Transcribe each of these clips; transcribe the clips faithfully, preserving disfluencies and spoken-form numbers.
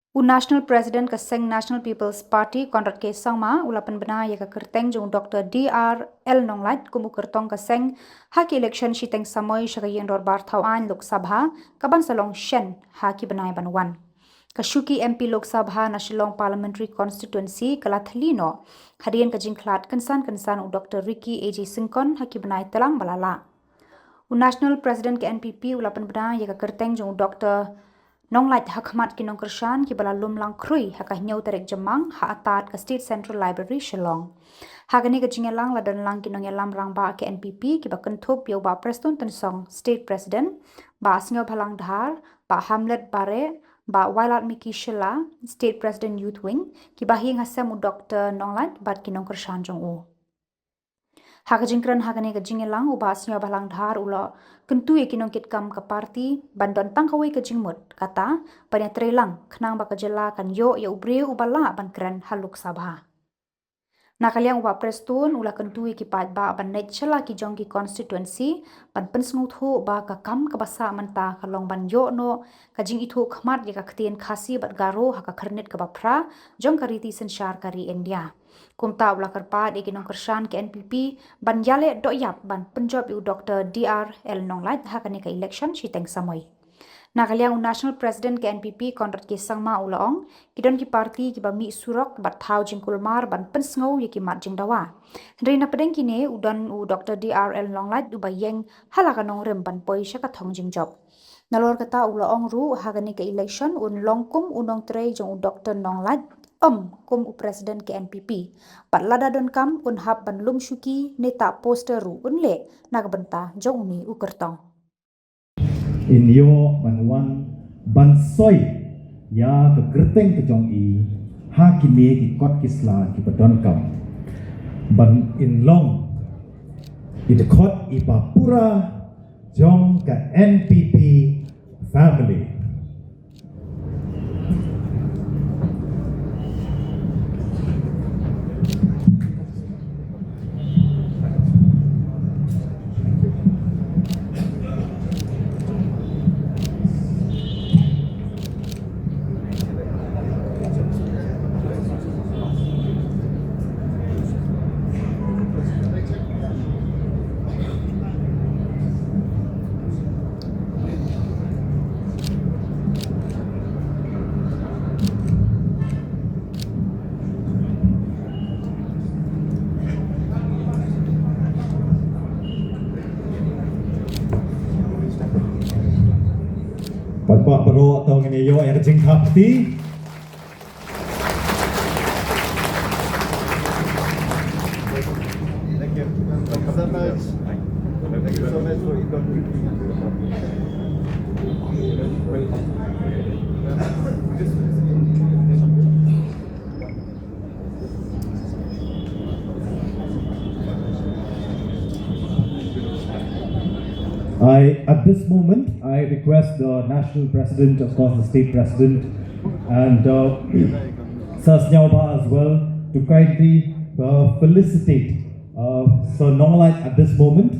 U National President ka seng National People's Party, Conrad K Sangma, u la pynbna ïa ka kyrteng jong u Doctor D R L Nonglait kum u kyrtong ka seng ha ki election shiteng samoi sha ka ïing dorbar thaw aiñ Lok Sabha, kaban sa long shen ha ki bnai ban wan. Ka shuki M P Lok Sabha na Shillong Parliamentary Constituency ka la thylli noh hadien ka jingkhlad kynsan kynsan u Doctor Ricky A J Syngkon ha ki bnai tlang ba la lah. U National President ka N P P u la pynbna ïa ka kyrteng jong u Doctor Nonglait ha khmat ki nongkyrshan kiba la lum lang khrui ha ka hynñiew tarik Jymmang ha Attard ka State Central Library Shillong. Ha kane ka jingïalang la don lang ki nongïalam rangbah ka N P P kiba kynthup ïa u Bah Prestone Tynsong, State President, Bah Sniawbhalang Dhar, Bah Hamlet Bareh, Bah Wailadmiki Shylla, State President Youth Wing, kiba ïeng ha sem u Doctor Nonglait bad ki nongkyrshan jong u. Ha ka jingkren ha kane ka jingïalang, u Bah Sniawbhalang Dhar u la kyntu ïa ki nongkitkam ka party ban don tang kawei ka jingmut, kata ban ïatreilang khnang ba ka jylla kan ïoh ïa u briew uba lah ban kren ha Lok Sabha. Na ka liang u Bah Prestone u la kyntu ïa ki paidbah ban leit sha la ki jong ki constituency ban pynsngewthuh ba ka kam kaba sah mynta ka long ban ïoh noh ka jingithuh khmat ïa ka ktien Khasi bad Garo ha ka khyrnit kaba phra jong ka riti synshar ka ri India. Kumta u la kyrpad ïa ki nongkyrshan ka N P P ban ïaleh dohïap ban pynjop ïa u Doctor D R L Nonglait ha kane ka election shiteng samoi. Na ka liang u National President ka N P P Conrad K Sangma u la ong, ki don ki party kiba mih surok bad thaw jingkulmar ban pynsngew ïa ki mat jingdawa. Hynrei na pdeng kine u don u Doctor D R L Nonglait uba ïeng ha la ka nongrim ban poi sha ka thong jingjop. Nalor kata u la ong ruh ha kane ka election un long kum u nongtrei jong u Doctor Nonglait, ym kum u President ka N P P. Bad lada donkam un hap ban lum shuki ne tah poster ruh un leh na ka bynta jong une u kyrtong. In ïoh ban wan ban soi ïa ka kyrteng ka jong i ha kine ki kot ki sla kiba donkam. Ban in long i dkhot iba pura jong ka N P P family. Paidbah baroh, to ngin ïa ïoh ïa ka jingthap kti. Thank you. Thank you so much. Thank you so much for your contribution. I, at this moment, I request the national president, of course, the state president, and, uh, Sir Sniawbha as well, to kindly, uh, felicitate, uh, Sir Nonglait at this moment.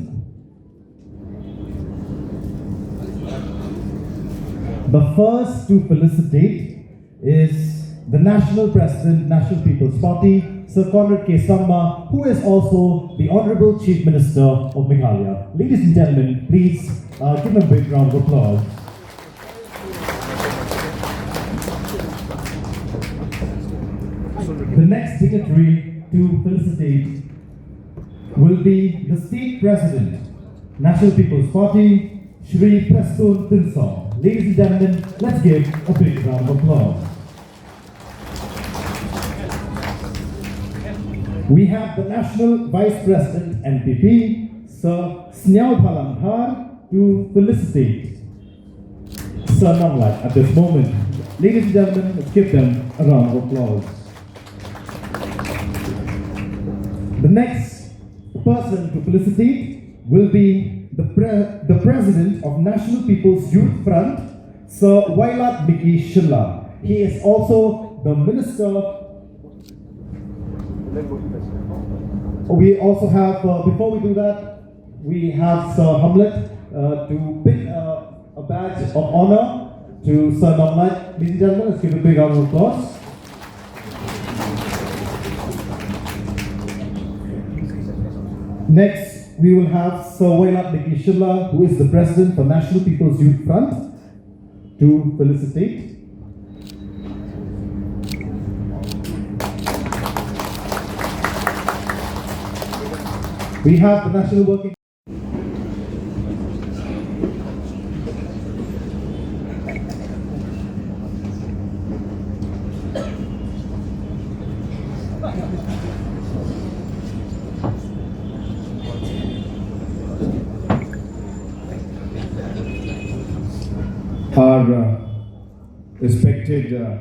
The first to felicitate is the National President, National People's Party, Sir Conrad K Sangma, who is also the Honorable Chief Minister of Meghalaya. Ladies and gentlemen, please, uh, give him a big round of applause. The next dignitary to felicitate will be the State President, National People's Party, Shri Prestone Tynsong. Ladies and gentlemen, let's give a big round of applause. We have the National Vice President, N P P, Sir Sniawbhalang Dhar, to felicitate Sir Nonglait at this moment. Ladies and gentlemen, let's give them a round of applause. The next person to felicitate will be the pre-, the president of National People's Youth Front, Sir Wailadmiki Shylla. He is also the minister. We also have, uh, before we do that, we have Sir Hamlet, uh, to pin, uh, a badge of honor. To Sir Nonglait. Ladies and gentlemen, let's give a big round of applause. Next, we will have Sir Wailadmiki Shylla, who is the President for National People's Youth Front, to felicitate. We have the National Working Our, uh, respected, uh,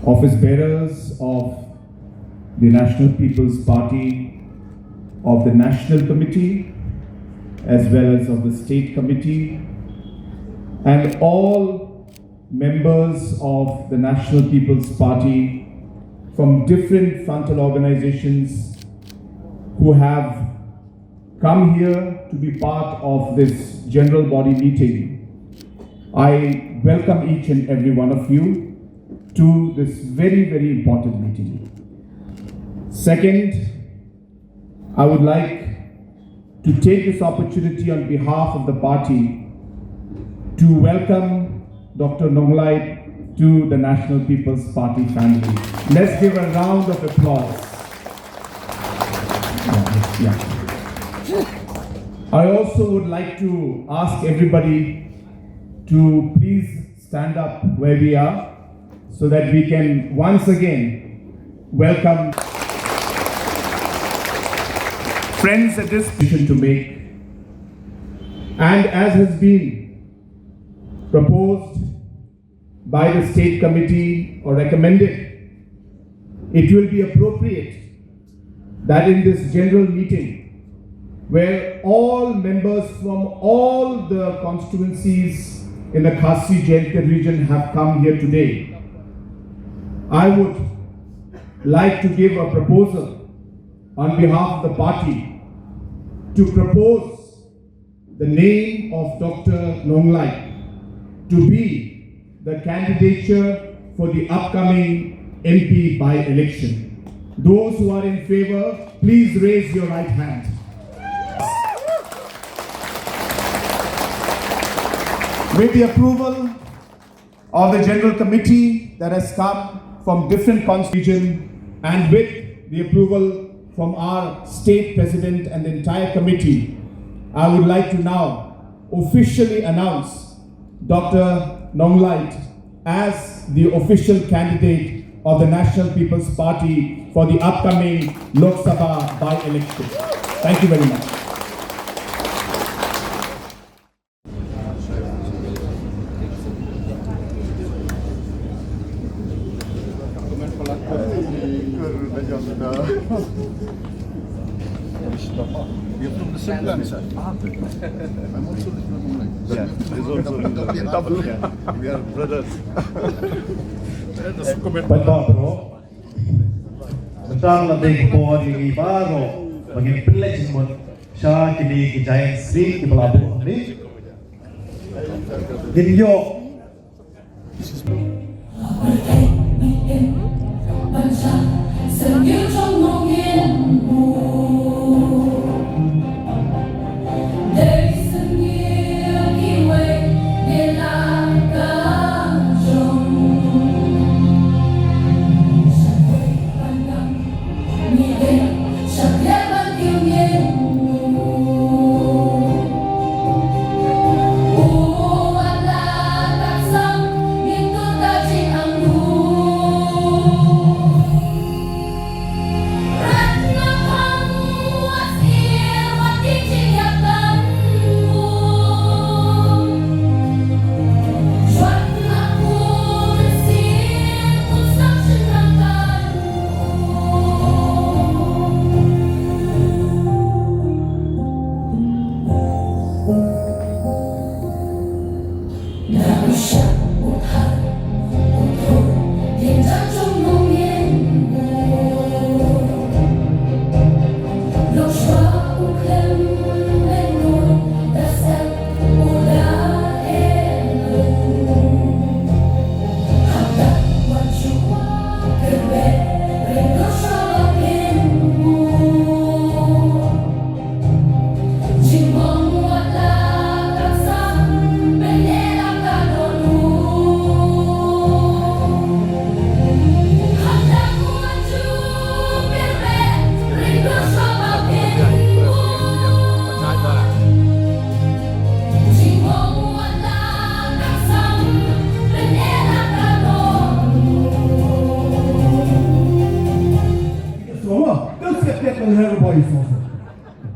office bearers of the National People's Party, of the National Committee, as well as of the State Committee, and all members of the National People's Party from different frontal organizations who have come here to be part of this general body meeting. I welcome each and every one of you to this very, very important meeting. Second, I would like to take this opportunity on behalf of the party to welcome Doctor Nonglait to the National People's Party family. Let's give a round of applause. Yeah, yeah. I also would like to ask everybody to please stand up where we are so that we can once again welcome friends at this position to make. And as has been proposed by the state committee or recommended, it will be appropriate that in this general meeting, where all members from all the constituencies in the Khasi Jaintia region have come here today, I would like to give a proposal on behalf of the party to propose the name of Doctor Nonglait to be the candidature for the upcoming M P by-election. Those who are in favor, please raise your right hand. With the approval of the General Committee that has come from different constitutions and with the approval from our state president and the entire committee, I would like to now officially announce Doctor Nonglait as the official candidate of the National People's Party for the upcoming Lok Sabha by-election. Thank you very much. You're from the same planet. I'm also little online. Yeah, he's also little double. Yeah, we are brothers. Pynban bro. Mynta la dei ka por ïa ngi baroh ba ngin pynleit jingmut sha kine ki Giant Street kiba la buh hangne. Ngin ïoh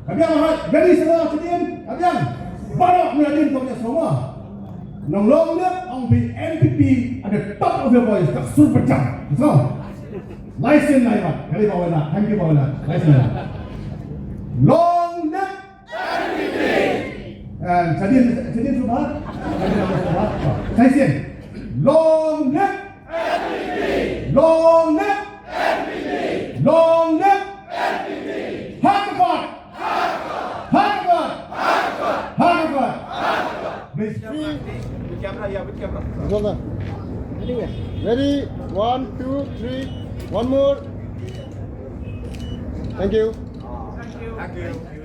Ka biang hoi, very slow, Shadien, ka biang. Baroh mynta dien kong ïa sngewma. Nang long leh, ong phi N P P at the top of your voice, ka sur pyrshah. So, lai sien lai wat, kali ba wala, thank you ba wala, lai sien lai wat. Long live N P P. And Shadien, Shadien Subha, Shadien Subha, Shadien. Long live Long live! Long live! Hakha! Hakha! Hakha! Please. With camera, yeah, with camera. Ready? One, two, three. One more. Thank you. Thank you.